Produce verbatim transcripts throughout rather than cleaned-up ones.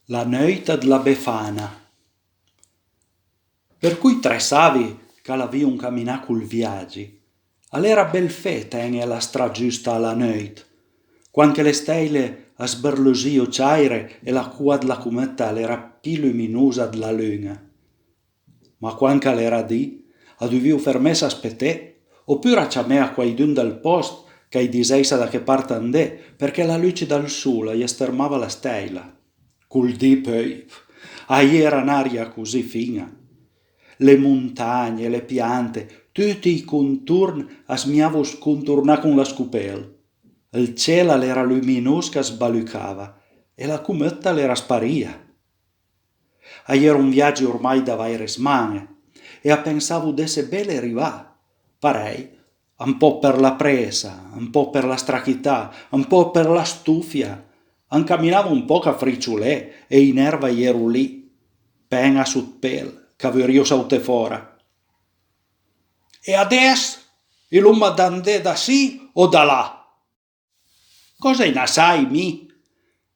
La neuit dla Befana. Për coj tre savi ch'a l'avìo ancaminà col viagi, a l'era bel fé ten-e la stra giusta a la neuit, quand che le stèile a sberlusìo ciàire e la coa dla comëtta a l'era pì luminosa dla lun-a. Ma quand ch'a l'era dì, a dovìo fermesse a speté, opura ciamé a quaidun dël pòst ch'a-j disèissa da che part andé, përchè la luce dël sol a-j stërmava la stèila. Col dì peui, a-i era n'aria così fin-a. Le montagne, le piante, tuti ij contorn a smijavo scontornà con la scopel. Ël cel a l'era luminos ch'a sbalucava e la comëtta a l'era sparìa. A-i era un viagi ormai da vàire sman-e e a pensavo d'esse bele rivà, parèj, un pò për la pressa, un pò për la strachità, un pò për la stofia, a ancaminavo un pòch a friciolé e ij nerv a-i ero lì, pen-a sot pel, ch'a vorìo sauté fòra. E adess? I l'oma da andé da sì o da là? Còsa i na sai mi?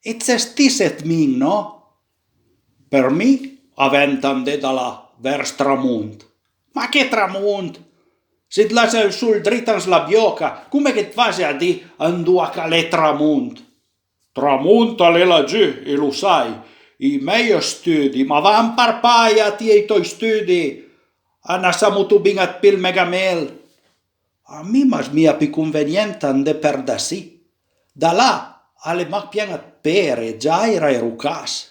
It ses ti se 't min, nò? Për mi a venta andé da là, vërs tramont. Ma che tramont? S'it l'has ël sol drit an s'la biòca, coma ch'it fase a dì andoa ch'a l'é tramont? Tramont a l'é lagiù, i lo sai, ij mej studi, ma va an parpaja ti e ij tòj studi, a na sa motobin-a 'd pì ël me gamel. A mi m'as mija pì convenient andé për da sì. Da là a l'é mach pien ëd pere, giàira e rocass.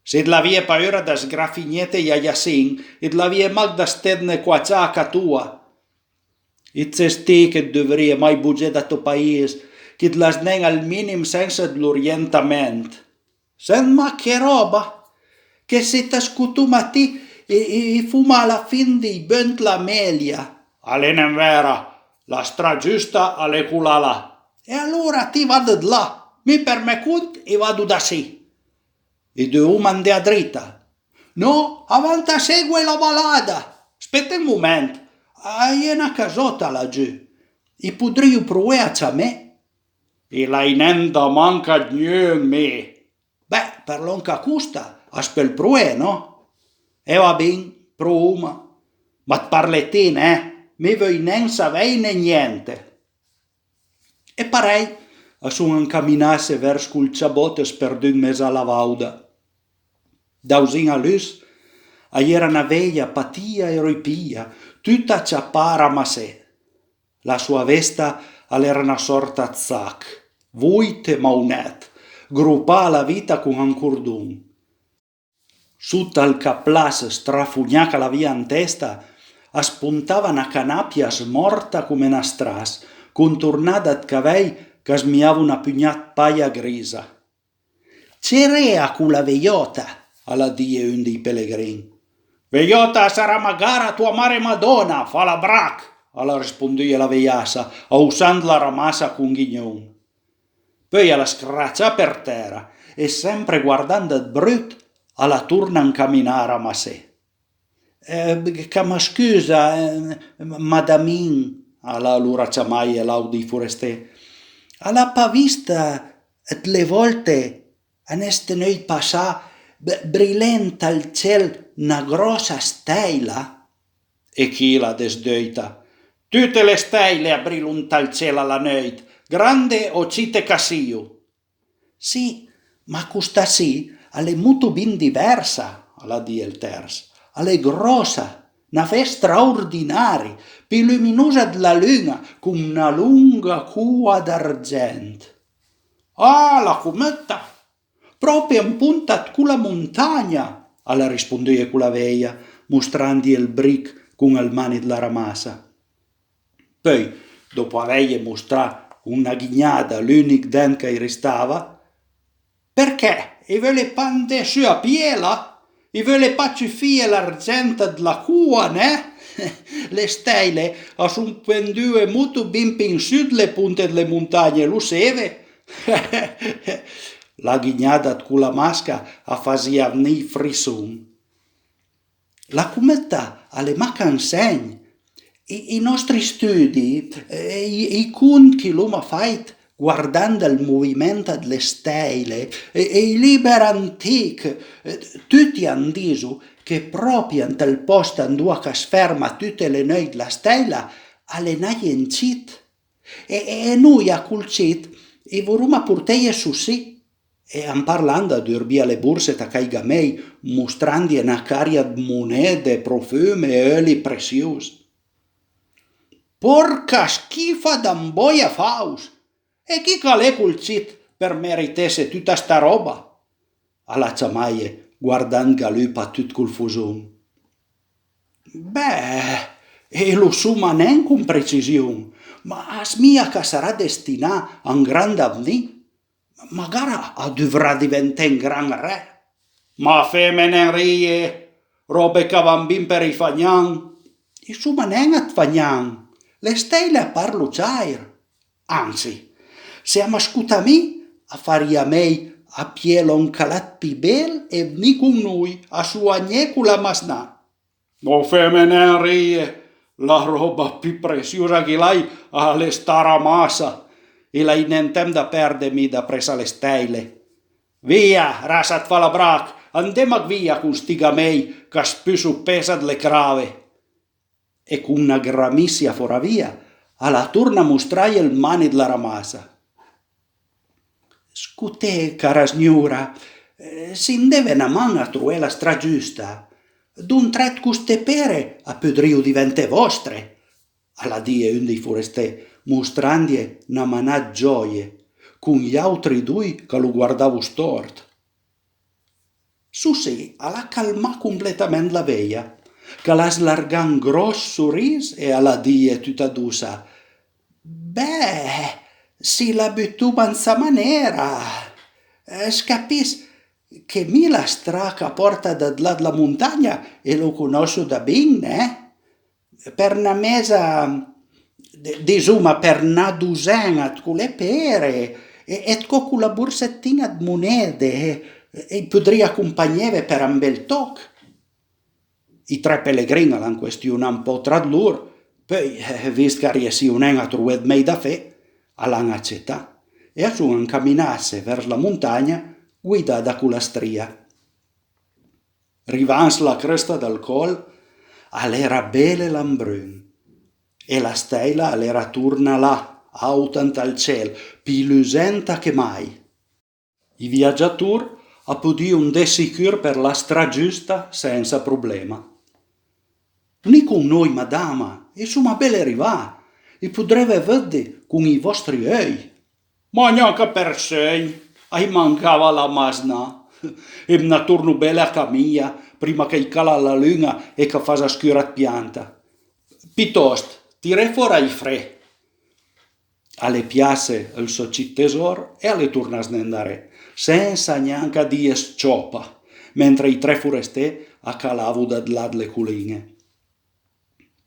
S'it l'avìe paura dë sgrafignete ij ajassin, it l'avìe mach da stedne coacià a ca toa. It ses ti ch'it dovrìe mai bogé da tò pais, ch'it l'has nen ël minim sens ëd l'orientament. Sent mach che ròba! Che se it scotoma ti, i, i, i foma a la fin dij beunt la melia. A l'é nen vera, la stra giusta a l'é cola là. E alora ti vade 'd là, mi për me cont i vado da sì. I dovoma andé a drita? Nò, a venta ségue la valada. Spete un moment, a-i é na casòta lagiù. I podrìo prové a ciamé? I l'hai nen da manca 'd gnun, mi. Beh, për lòn ch'a costa, as peul prové, nò? E va bin, provoma. Ma it parle ti, neh? Mi veuj nen savèjne niente. E parèj a son ancaminasse vërs col ciabòt sperdù an mes a la vàuda. Davzin a lus a-i era na veja patìa e rupìa, tuta ciapà a ramassé. La soa vesta a l'era na sòrta 'd sach, vòit e maunèt, gropà a la vita con un cordon. Sot al caplass strafognà ch'a l'avìa an testa, a spontava na canapia smòrta coma na stras, contornada 'd cavèj ch'a smijavo na pugnà 'd paja grisa. Cerea cola vejòta, a l'ha dije un dij pelegrin. Vejòta a sarà magara toa mare Madòna, falabrach, a l'ha risponduje la vejassa, aussand la ramassa con ghignon. Peui a l'ha scracià për tèra e, sempre guardand ëd brut, a l'ha torna ancaminà a ramassé. Eh, ch'a më scusa, eh, madamin, a l'ha alora ciamaje l'àut dij foresté, a l'ha pa vist dle vòlte an ëste neuit passà, b-, brilé ant ël cel na gròssa stèila? E chila, desdeuta: Tute le stèile a brilo ant ël cel a la neuit, grande o cite ch'a sio. Sì, ma costa sì a l'é motobin diversa, a l'ha dije ël ters. A l'é gròssa, n'afé straordinari, pì luminosa dla lun-a, con na longa coa d'argent. Ah, la comëtta! Pròpi an ponta 'd cola montagna, a l'ha risponduje cola veja, mostrandje ël brich con ël mani dla ramassa. Peui, dòp avèje mostrà con na ghignada l'ùnich dent ch'a-j restava: Përchè? I veule pa andé su a pijela? I veule pa ciufije l'argent dla coa, neh? Le stèile a son penduje motobin pì an su dle ponte dle montagne, lo seve? La ghignada 'd cola masca a fasìa vnì ij frisson. La comëtta a l'é mach un segn. Ij, ij nòstri studi, eh, ij, ij cont ch'i l'oma fàit guardand ël moviment dle stèile e, e ij lìber antich, eh, tuti a 'm diso che pròpi ant ël pòst andoa ch'as ferma tute le neuit la stèila a l'é n'ajencit. E, e, e noi a col cit i voroma porteje sossì. E an parland a durbìa le borse ta chèi gamèi, mostrandje na caria 'd monede, profum e euli pressios. Porca schifa d'ambòja fàuss! E chi ch'a l'é col cit për meritesse tuta sta ròba? A l'ha ciamaje, guardandga lu pa tut col foson. Beh, e lo soma nen con precision, ma a smija ch'a sarà destinà a un grand avnì. Magara a duvrà diventé un gran re. Ma feme nen rije, ròbe ch'a van bin për ij fagnan. I soma nen ëd fagnan, le stèile a parlo ciàir. Ansi, se a m'ascota mi, a farìa mej a pié lòn ch'a l'ha 'd pì bel e vnì con noi a soagné co la masnà. No feme nen rije, la ròba pì pressiosa ch'i l'hai a l'é sta ramassa, e i l'hai nen temp da perde mi dapress a le stèile. Via, rassa 'd falabrach, andemach via con sti gamèi ch'a spusso pes ëd le crave. E con na gramissia fòravìa a l'ha torna mostraje ël mani dla ramassa. Scoté, cara sgnora, eh, se i 'm deve na man a trové la stra giusta, don Tret co ste pere a podrìo diventé vòstre, a l'ha dije un dij foresté, mostrandje na manà 'd giòje, con j'àutri doi ch'a lo guardavo stòrt. Sossì a l'ha calmà completament la veja, ch'a l'ha slargà un gròss soris e a l'ha dije tuta dossa: Beh, se i la butoma an sa manera, eh, as capiss che mi la stra ch'a pòrta da là dla montagna i lo conòsso da bin, eh? Për na mesa, d-, disoma, për na dosen-a 'd cole pere e, e 'd co cola borsettin-a 'd monede, e, e i podrìa acompagneve për un bel tòch. Ij tre pelegrin a l'han questionà un pò tra 'd lor, peui, eh, vist ch'a riessìo nen a trové 'd mej da fé, a l'han acetà e a son ancaminasse vers la montagna, guidà da cola stria. Rivà an sla cresta dël còl, a l'era bele l'ambrun, e la stèila a l'era torna là, àuta ant ël cel, pì lusenta che mai. Ij viagiator a podìo andé sicur për la stra giusta sensa problema. Vnì con noi, madama, i soma bele rivà, i podreve vëdde con ij vòstri euj. Ma gnanca për sögn, a-j mancava la masnà. E m'na torno bele a ca mia, prima ch'a-j cala la lun-a e ch'a fasa scur ëd pianta. Pitòst, tiré fòra ij fre. A l'é pijasse ël sò cit tesòr e a l'é tornass-ne andaré, sensa gnanca dije s-ciòpa, mentre ij tre foresté a calavo da là dle colin-e.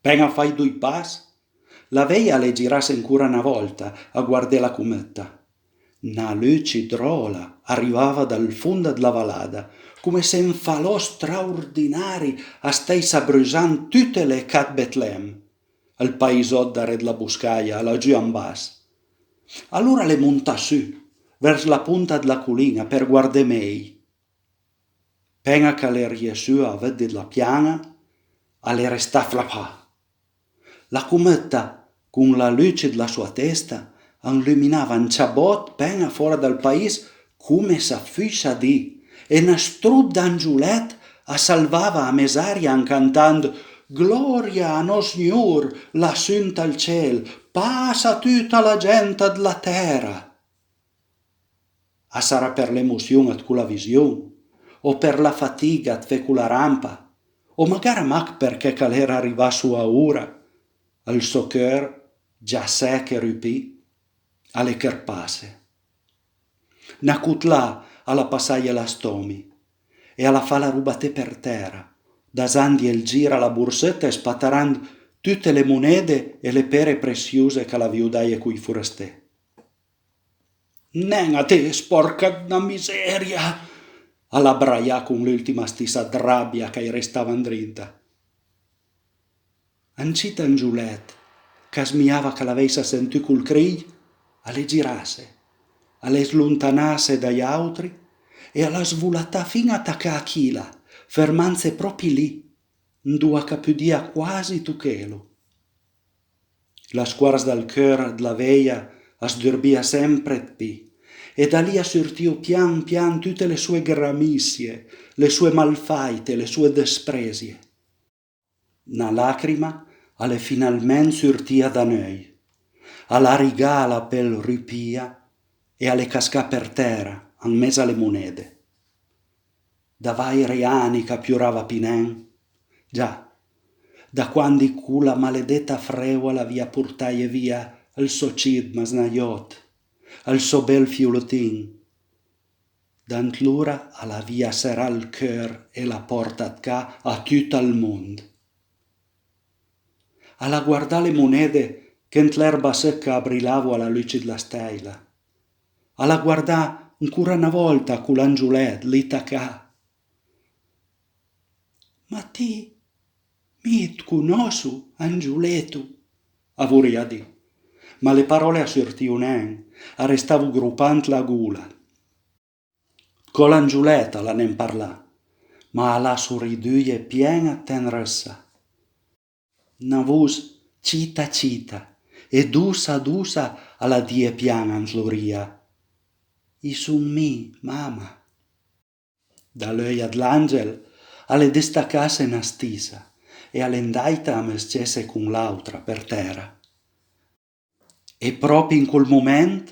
Pen-a fàit doi pass, la veja a l'é girasse ancora na vòlta a guardé la comëtta. Na luci dròla a rivava dal fond dla valada, come se un falò straordinari a stèissa brusand tute le ca 'd Betlem, ël paisòt daré dla boscaja, lagiù an bass. Alora a l'é montà su, vers la ponta dla colin-a, për guardé mej. Pen-a ch'a l'é riessùa a vëdde dla pian-a, a l'é restà flapà. La comëtta, con la luci dla soa testa, a anluminava un ciabòt pen-a fòra dal pais come s'a fussa di, e na strop d'angiolèt a salvava a mes'aria an cantand: Glòria a Nòsgnor lassù ant ël cel, pasa a tuta la gent dla tèra. A sarà për l'emossion ëd cola vision, o për la fatiga ëd fé cola rampa, o magara mach përchè ch'a l'era rivà soa ora, ël sò cheur, già sech e rupì, a l'é chërpasse. Na cotlà a l'ha passaje la stòmi e a l'ha fala robaté për tèra, dasandje ël gir a la borsëtta e spatarand tute le monede e le pere pressiose ch'a l'avìo daje coj foresté. Nen a ti, spòrca 'd na miseria! A l'ha braià con l'ùltima stissa 'd rabia ch'a-j restava andrinta. Un cit angiolèt, ch'a smijava ch'a l'avèissa sentù col crij, a l'é girasse, a l'é slontanase dai àutri e a l'ha svolà fin-a a tacà a chila, fermandse pròpi lì, andoa ch'a pudìa quasi tochelo. La squars dal cheur dla veja a sdurbìa sempre 'd pì, e da lì a surtìo pian pian tute le soe gramissie, le soe malfàite, le soe despresie. Na lacrima a l'é finalment surtìa da n'euj, a l'ha rigà la pel rupìa e a l'é cascà për tèra, an mes a le monede. Da vàire ani ch'a piorava pì nen, già, da quandi cola maledeta freua a l'avìa portaje via ël sò cit masnajòt, ël sò bel fiolotin. Da antlora a l'avìa serà ël cheur e la pòrta 'd ca a tut ël mond. A l'ha guardà le monede che ant l'erba sëcca a brilavo a la luce dla stèila. A l'ha guardà ancora na vòlta col angiolèt lì tacà. Ma ti, mi it conòsso, angioleto, a vorìa dì, ma le paròle a surtìo nen, a restavo gropà ant la gola. Col angiolèt a l'ha nen parlà, ma a l'ha soriduje pien-a 'd tenrëssa. Na vos cita cita e dossa dossa a l'ha dije pian ant l'orija: «I son mi, mama.» Da l'euja dl'àngel a l'é destacasse na stissa e a l'é andaita a mës-cesse con l'àutra për tèra. E pròpi an col moment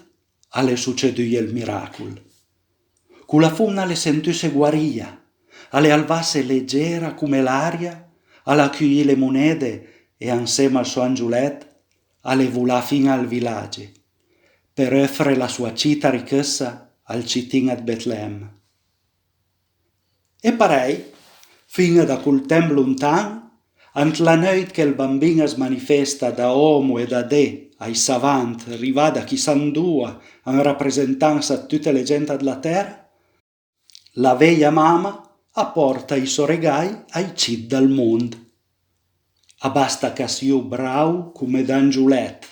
a l'é suceduje ël miràcol. Cola fomna a l'é sentusse guarìa, a l'é alvasse legera come l'aria, a l'ha cujì le monede e ansema al sò angiolèt a l'é volà fin-a al vilagi, për òfre la soa cita richëssa al citin ëd Betlem. E parèj, fin da col temp lontan, ant la neuit che ël Bambin as manifesta da òmo e da dé ai savant, rivà da chissà andoa, an rapresentansa ëd tute le gent dla tèra, la veja mama a pòrta ij sò regaj ai cit dal mond. A basta ch'a sio brau come d'angiolèt